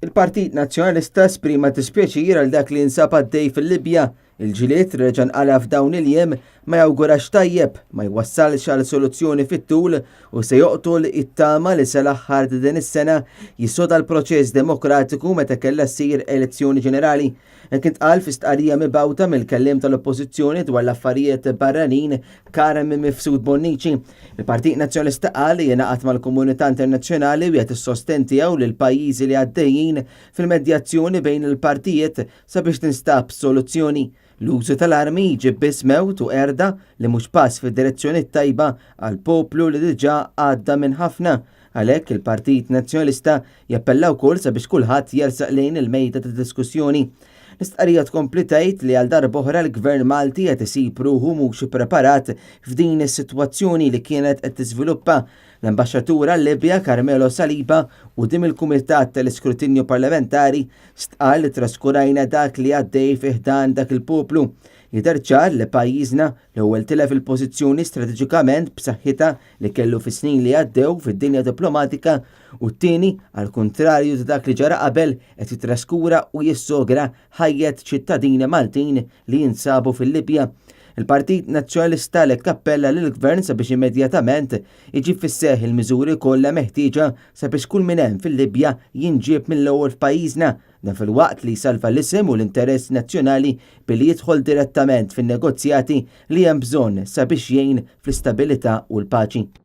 Il-Partit Nazzjonalista esprima dispjaċir għal dak li jinsab għaddej fil-Libja. Il-ġlied li reġa' nqala' f'dawn il-jiem ma jawgurax tajjeb, ma jwassalx għal soluzzjoni fit-tul u se joqtol it-tama li sal-aħħar ta' din is-sena jissoda l-proċess demokratiku meta kellha ssir elezzjoni ġenerali. Hekk intqal fi stqarrija mibgħuta mill-kelliem tal-Oppożizzjoni dwar l-affarijiet barranin Carm Mifsud Bonnici. Il-Partit Nazzjonalista qal li jingħaqad mal-komunità internazzjonali u jagħti s-sostenn tiegħu lill-pajjiżi li għaddejjin fil-medjazzjoni bejn il-partijiet sabiex tinstab soluzzjoni. L-użu tal-armi jġib biss mewt u qerda li mhux pass fid-direzzjoni t-tajba għal poplu li diġà għadda minn ħafna. Għalhekk il-Partit Nazzjonalista jappella wkoll sabiex kulħadd jersaq lejn il-mejda ta' diskussjoni. L-istqarrija tkompli tgħid li għal darb'oħra l-Gvern Malti qed isib ruħu mhux ippreparat f'din is-sitwazzjoni li kienet qed tiżviluppa. L-Ambaxxatur għal-Libja Carmelo Saliba quddiem il-Kumitat tal-Iskrutinju Parlamentari stqarr li traskurajna dak li għaddej fi ħdan dak il-poplu. Jidher ċar li pajjiżna l-ewwel tilef il-pożizzjoni strateġikament b'saħħitha li kellu fis-snin li għaddew fid-dinja diplomatika u t-tieni, għall-kuntrarju ta' dak li ġara qabel, qed jittraskura u jissogra ħajjet ċittadini Maltin li jinsabu fil-Libja. Il-Partit Nazzjonalista għalhekk appella lill-Gvern sabiex immedjatament iġib fis-seħħ il-miżuri kollha meħtieġa sabiex kull min hemm fil-Libja jinġieb mill-ewwel f'pajjiżna. Dan filwaqt li jsalva l-isem u l-interess nazzjonali billi jidħol direttament fin-negozjati li hemm bżonn sabiex jgħin fl-istabilità u l-paċi.